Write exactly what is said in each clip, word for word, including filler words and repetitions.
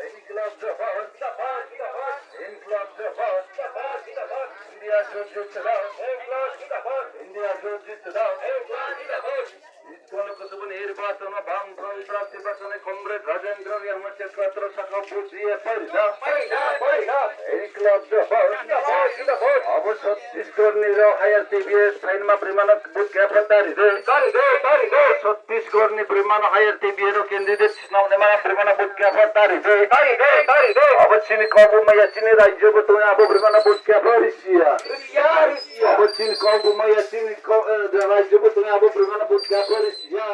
ইনকিলাব জিন্দাবাদ। ইনকিলাব জিন্দাবাদ। ইনকিলাব জিন্দাবাদ। ইন্ডিয়া জোট জিন্দাবাদ। ইনকিলাব জিন্দাবাদ। ইন্ডিয়া জোট জিন্দাবাদ। ইনকিলাব জিন্দাবাদ। ইস্কন লোকসভা নির্বাচন বামফ্রন্ট প্রার্থী বাছাই কমরেড রাজেন্দ্র রিয়াংমা চেত্রাত্র শাখা ভোট দিয়ে পরিণা। পরিণা, পরিণা। ইনকিলাব জিন্দাবাদ। ইনকিলাব জিন্দাবাদ। Abo Chhattisgarh ni rao higher T B S phainma brima no vote khe pho tari de. Tari de, tari de. Chhattisgarh ni brima no higher T B S rao candidate sisnang ni mana brima no vote khe pho tari de. Tari de, tari de. Abo chini kau bo maya chini rajyo bo tong abo brima no vote khe pho risi ya. Risi ya, risi ya. Abo chini kau bo maya chini kau, eh, rajyo bo tong abo brima no vote khe pho risi ya.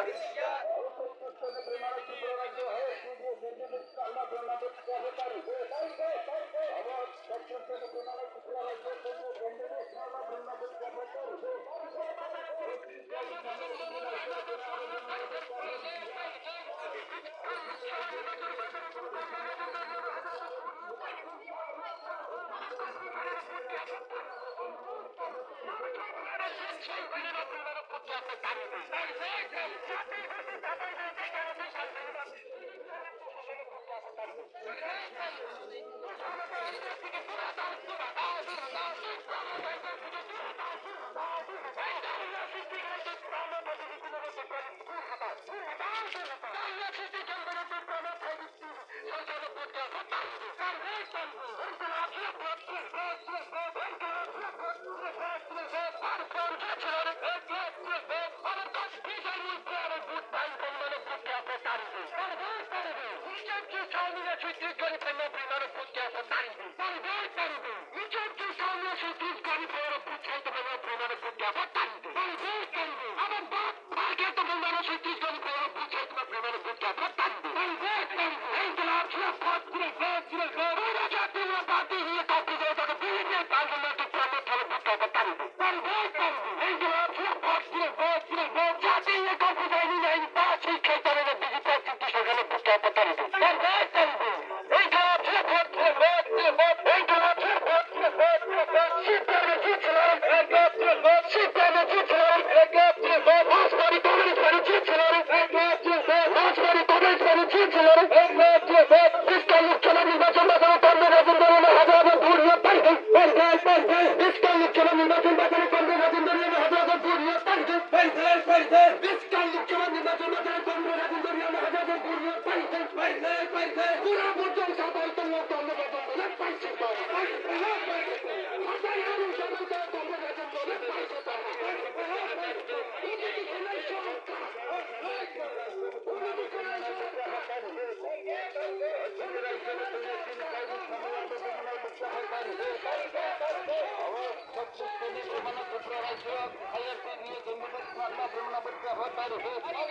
IRCT के लिए कैंडिडेट स्थान में ब्रह्मनाथ प्रत्याभा तैयार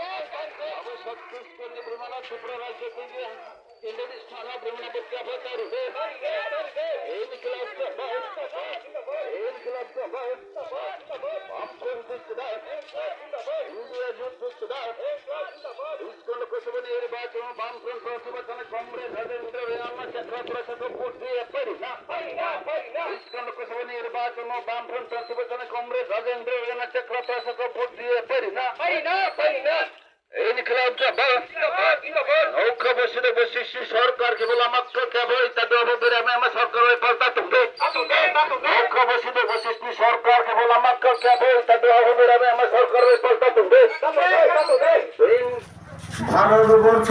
है। अब छत्तीसगढ़ के ब्रह्मनाथ त्रिपुरा राज्य के लिए कैंडिडेट स्थान में ब्रह्मनाथ प्रत्याभा तैयार है। इनकलाब जिंदाबाद। इनकलाब जिंदाबाद। वामपंथी जिंदाबाद। इंडिया यूथ जिंदाबाद। ইস্কন লোকসভা নির্বাচন বামফ্রন্ট প্রার্থী বাচনে কমরেড রাজেন্দ্র রেনা চক্রবর্তী ভোট দিয়ে পারি না, পারি না, পারি না। ইস্কন লোকসভা নির্বাচন বামফ্রন্ট প্রার্থী বাচনে কমরেড রাজেন্দ্র রেনা চক্রবর্তী ভোট দিয়ে পারি না, পারি না, পারি না। ইনকিলাব জিন্দাবাদ। জিন্দাবাদ, জিন্দাবাদ। নৌকা বসিত বসিষ্ণু সরকার কেবল আমাক্কল কেবল ইতা দোয়া হবে রামে আমার সরকার ওই পাল্টা তুমবে। তাতুমবে, তাতুমবে। নৌকা বসিত বসিষ্ণু সরকার কেবল আমাক্কল কেবল ইতা দোয়া হবে রামে আমার সরকার ওই পাল্টা তুমবে। তাতুমবে, তাতুমবে। এই ভারতবর্ষ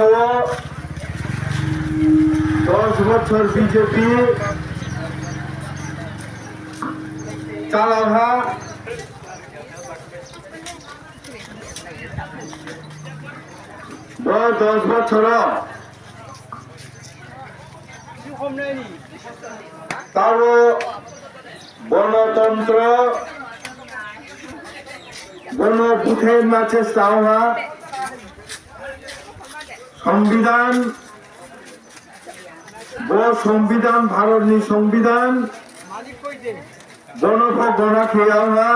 দশ বছর বিজেপি চালাহা, ব দশ বছর তাও গণতন্ত্র, গণভোটে মাঝে চাওয়া, সংবিধান, ব সংবিধান, ভারতনি সংবিধান, গণভোট গণা খেয়াওয়া,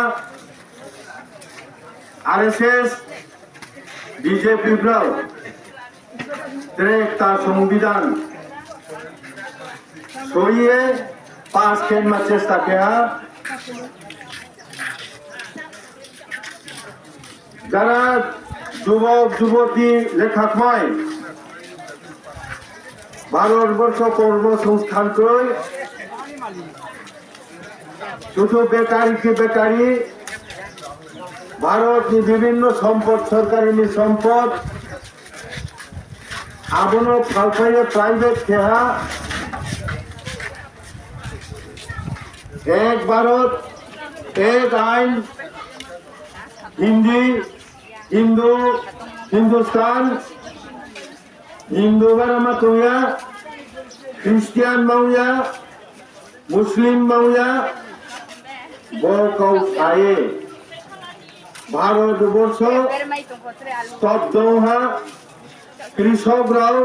আরএসএস, বিজেপি ব্রাও, ত্রেতা সংবিধান সইয়ে পাস খেলমা চেষ্টা কেয়া। যারা যুবক যুবতী লেখা খয়, ভারতবর্ষ কর্মসংস্থান কই, শুধু বেকারি কি বেকারি, ভারতনি বিভিন্ন সম্পদ, সরকারিনি সম্পদ, abono phalphai ye private keha, এক ভারত, এক আইন, হিন্দি, হিন্দু, হিন্দুস্তান, Hindu barama tongya, Christian mangya, Muslim mangya, bo kau saye Bharotborso stop dong ha, krisok rao,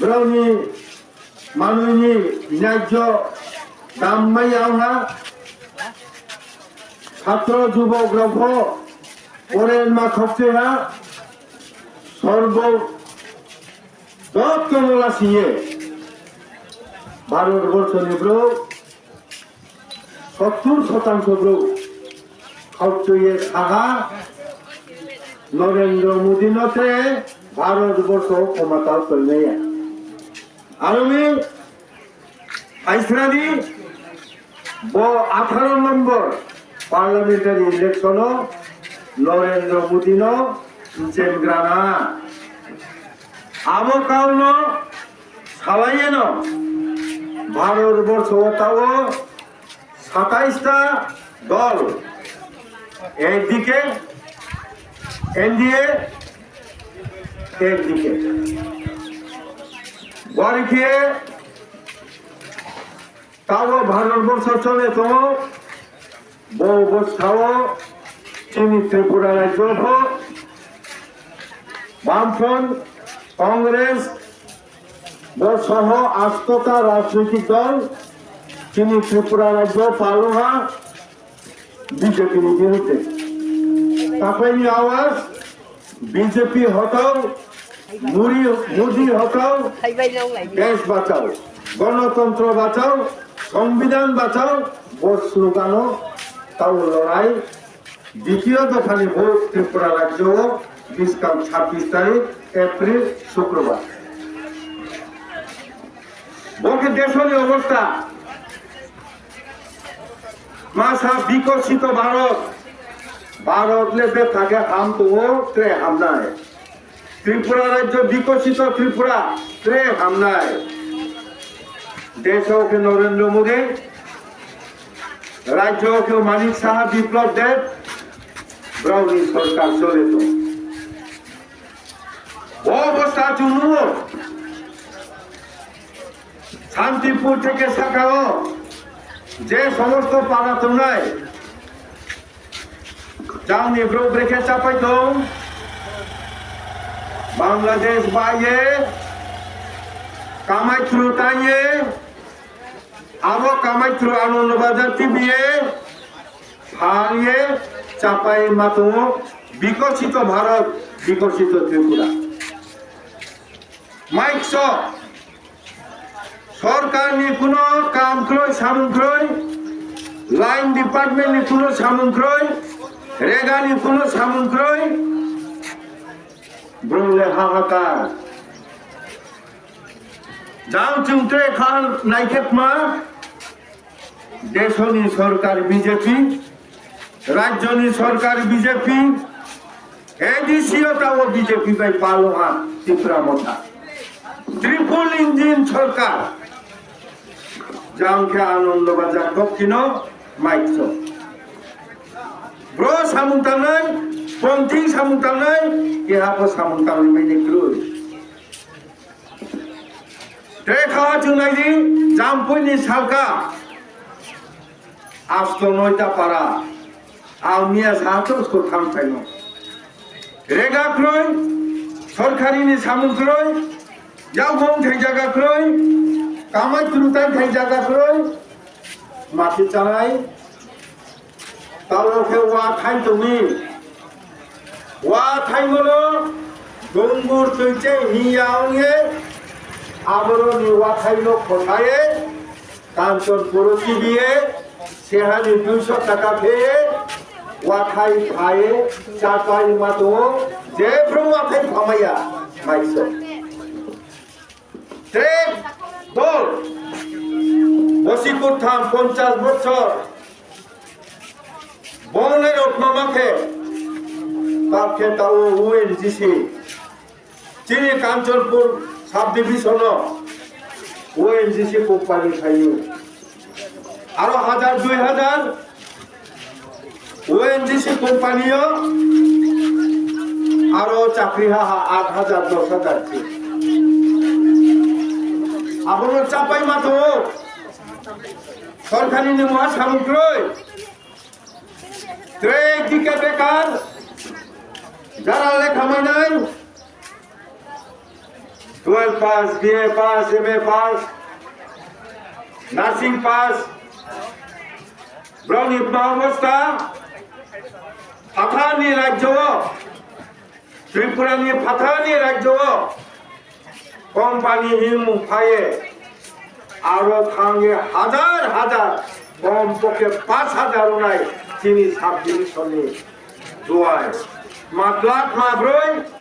brao ni manoi ni nyaijo dam mai ya ha, satro jubok rao pho porenma khokchai ha, sorbo joto no lasi ye Bharotborso ni brouh sottur sotangsho brouh khokchai ye saha Norendra Modi no tre Bharotborso khomata toinai ya. Aro ni Aisrani bo আঠারো নম্বর parliamentary election o Norendra Modi no mchem grana. Abo kau no salai ye no Bharotborso wo tao সাতাইশটা দল একদিকে, এনডিএ একদিকে। Bari khe tao Bharotborso chole tong ou, bo obostha wo chini Tripura rajyo pho Bamfront, Congress, bo soho astota rajnoitik dol chini Tripura rajyo palo ha BJP ni birudhe. Tapai ni awaz, BJP হটাও, মুরি-, মোদি হটাও, দেশ বাঁচাও, গণতন্ত্র বাঁচাও, সংবিধান বাঁচাও, bo slogan o tao lorai. দ্বিতীয় দফা ni vote Tripura rajyo o buskang ছাব্বিশ তারিখ April শুক্রবার. Bo khe দেশ ni অবস্থা. Masa বিকশিত ভারত, Bharat le betha khe ham tong ou, tre hamnai. Tripura rajyo, বিকশিত ত্রিপুরা, tre hamnai. দেশ o khe নরেন্দ্র মোদী, রাজ্য o khe মানিক সাহা, বিপ্লব দেব, brao ni সরকার চলে tong. Bo অবস্থা chung nuh ou. শান্তিপুর থেকে শাখা o je সমস্ত পাড়া tongnai, Jang ni brouh brekhe chápai tong, Bangladesh bai ye, kamai thru tang ye, abo kamai thru Anandabazar T V ye, phal ye, chápai ma tong ou, bikosito Bharot, bikosito Tripura. Maikso, sorkar ni kuno kam kroi, samung kroi, line department ni kuno samung kroi, rega ni kuno samung kroi, brouh le hahakar. Jang chung tre kha nai khe kma, deso ni sorkar B J P, rajyo ni sorkar B J P, A D C o taoh wo B J P bai palo ha Tipra Motha. Triple engine sorkar. Jang khe Anandabazar dokkino maikso. Bro samung tangnai, Pongthing samung tangnai, keha pho samung tangnai mai ni kroi. Tre kha chung nai di, Jampui ni salka, asto noita para, ang miya sa to school thanng phaimo. Rega kroi, sorkari ni samung kroi, yakbong thai jaga kroi, kamai thru tang thai jaga kroi, mati chanai, taoh wo khe wathai tong mi. Wathaimo no dungur tui che hing ya ong ye, aboro ni wathai no khosa ye, Kanchanpur o kibi ye, seha ni duiso taka khe ye, wathai pha ye, chápai ma tong ou, je brouh wathai phamai ya, maikso. Tre dol, bosi kurtham ponchas bochor, bong le rok mama khe, ta khe taoh wo O N G C, chini Kanchanpur subdivision no O N G C company phai ou. Aro hazar dui hazar O N G C company yo aro chakri ha ha aat hazar dos hazar se. Abo no chápai ma tong ou. Sorkari ni muha samung kroi. Tre dike bekar, jara lekha mainai, twelve pass, B A pass, M A pass, nursing pass, brao ni tma obostha, phathar ni rajyo wo, Tripura ni phathar ni rajyo wo, company hingmung phai ye, aro thanng ye hazar hazar, kom pokhe paanch hazar ongnai chini subdivision ni duai. Tma kla tma broi,